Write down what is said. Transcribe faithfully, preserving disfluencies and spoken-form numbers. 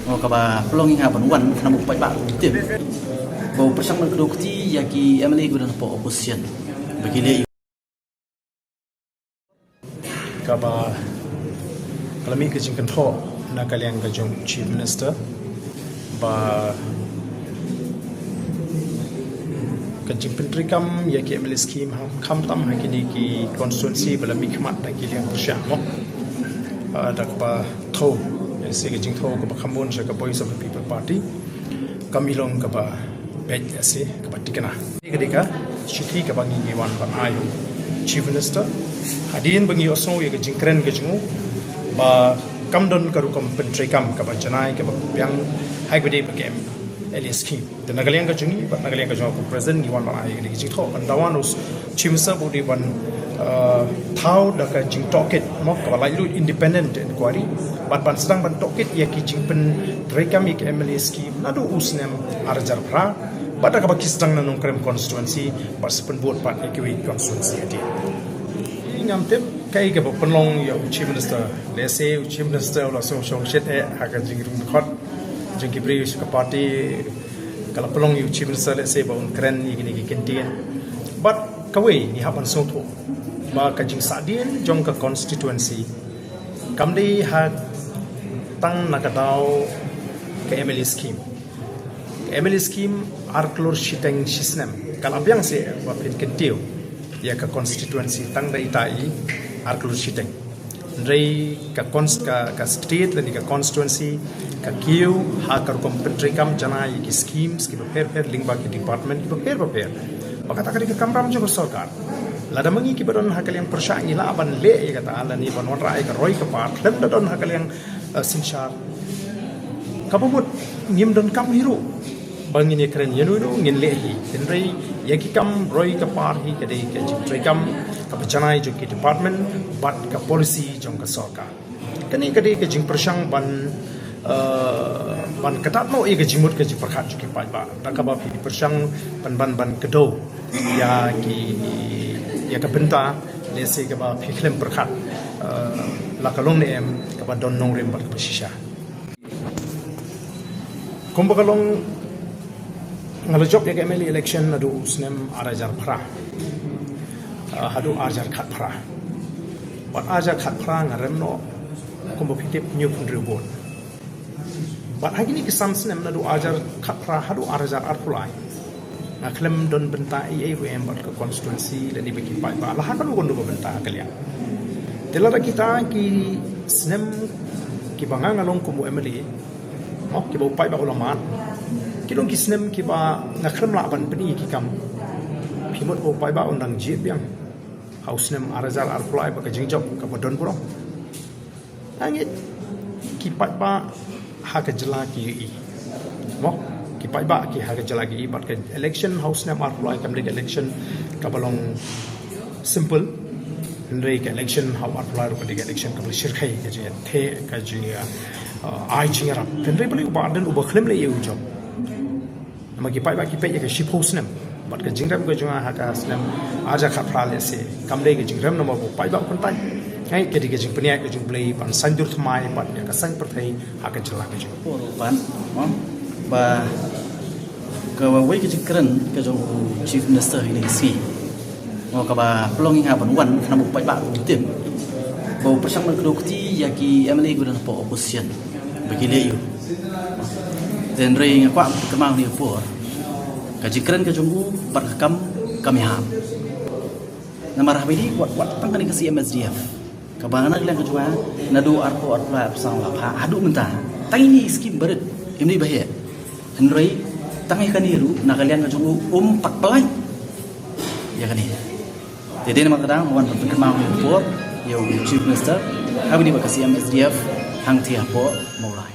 Mo kaba pynlong ïa nga ban wan khnang ba u paidbah un tip ba u pyrshang ban kdew kti ïa ki M L A kiba don hapoh opposition ba ki leh kaba ka la mih ka jingkynthoh na ka liang ka jong Chief Minister ba ka jingpyntreikam ïa ki M L A scheme ha, khamtam ha kine ki constituency ba la mih khmat da ki liang pyrshah mo. Ah, da kaba thew, ïa se ka jingthew kaba kham bun sha ka Voice of the People Party. Kam i long kaba beit ïa se kaba thikna. Ka dei ka shithi kaba ngi ngi wan ban ai Chief Minister. Hadien ba ngi ïohsngew ïa ka jingkren ka jong u ba kam don ka rukom pyntreikam kaba janai kaba biang ha kaba dei ba ka M L A scheme. Te na ka liang ka jong ngi bad na ka liang ka jong u President ngi wan ban ai ïa ka jingthoh ban dawa na u Chief Minister ba u dei ban, uh, thaw da ka jingtohkit mo kaba laitluid independent inquiry bad ban sdang ban tohkit ïa ki jingpyntreikam ïa ka M L A scheme naduh u snem ar hajar phra bad da kaba ki sdang na Nongkrem constituency bad sa pynbud pat ïa kiwei constituency hadien. Ngam tip kaei kaba pynlong ïa u Chief Minister. Lehse u Chief Minister u la sngewsih shit eh ha ka jingrung dkhot jong ki briew sha ka party, ka la pynlong ïa u Chief Minister lehse ba un kren ïa kine ki kyntien. Bad kawei ngi hap ban sngewthuh ba ka jingsahdien jong ka constituency kam dei ha tang na ka daw ka M L A scheme. Ka M L A scheme ar klur shiteng shisnem. Ka la biang se ba phin kyntiew ïa ka constituency tang da ita i ar klur shiteng. Hynrei ka cons-, ka, ka state lane ka constituency ka kiew ha ka rukom pyntreikam janai ïa ki schemes kiba pher pher lyngba ki department kiba pher ba pher. Ba kata ka dei ka kamram jong ka sorkar. Lada ma ngi kiba don ha ka liang pyrshah ngi lah ban leh ïa kata lane ban wanrah ïa ka roi ka par khlem da don ha ka liang, eh, synshar. Kaba mut ngim donkam hi ruh ba ngin ïakren ïano ïano ngin leh hi. Hynrei ïa ki kam roi ka par hi ka dei ka jingtreikam kaba janai jong ki department bad ka policy jong ka sorkar. Kane ka dei ka jingpyrshang ban, eh, ban kdat noh ïa ka jingmut ka jingpyrkhat jong ki paidbah. Da kaba phi pyrshang ban, ban, ban kdew ïa ki, ïa ka bynta lehse kaba phi khlem pyrkhat, eh, la ka long ne em kaba don nongrim bad kaba shisha. Kumba ka long nga la jop ïa ka M L A election naduh u snem ar hajar phra, ah, haduh ar hajar khatphra. Bad ar hajar khatphra nga rem noh kumba phi tip hynñiew phew hynriew vote. Bad ha kine ki san snem naduh ar hajar khatphra haduh ar hajar arphew lai. Nga khlem don bynta ei ei ruh em bad ka constituency lane bad ki paidbah la ha kano kano ka bynta ha ka liang. Te lada kita ki snem kiba nga nga long kum u M L A mo kiba u paidbah u la mad ki long ki snem kiba nga khlem lah ban pyni ki kam. Phi mut ba u paidbah un dang jied biang ha u snem ar hajar arphew lai ba ka jingjop kaba don burom. Nga ngeit ki paidbah ha ka jylla ki ïohi. Mo, ki paidbah ki ha ka jylla ki ïohi bad ka election ha u snem arphew lai kam dei ka election kaba long simple. Hynrei ka election ha u arphew lai ruh ka dei ka election kaba la shyrkhei ka jingïatheh ka jing, uh, ai jingïarap. Hynrei balei u Bah Ardent uba khlem leh ïa u jop. Namar ki paidbah ki peit ïa ka shiphew snem bad ka jingrem ka jong nga ha ka snem ar hajar khatphra lehse kam dei ka jingrem namar ba u paidbah u kyntait. Nga ngeit ka dei ka jingpynïaid ka jong U Blei ban saiñdur thymmai bad ïa ka saiñ pyrthei ha ka jylla ka jong. Por ban, mo, ba kawei ka jingkren ka jong u Chief Minister ha kine ki sngi. Mo kaba pynlong ïa nga ban wan khnang ba u paidbah un tip ba u pyrshang ban kdew kti ïa ki M L A kiba don hapoh opposition ba ki leh ïa u. Te hynrei nga kwah ban pynkynmaw ha kane ka por ka jingkren ka jong u bad ka kam kam ïahap. Namar haba ïadei wat wat tang kane ka C M S D F kaba na ka liang ka jong nga naduh arphew arphew lai arphew saw la pha haduh mynta tang ine i skim barit im dei ba heh. Hynrei tang ïa kane ruh na ka liang ka jong u um pat pynlait ïa kane. Te dei namar kata nga wan ban pynkynmaw ha kane ka por ïa u Chief Minister haba ïadei bad ka C M S D F hangtei hapoh Mawlai.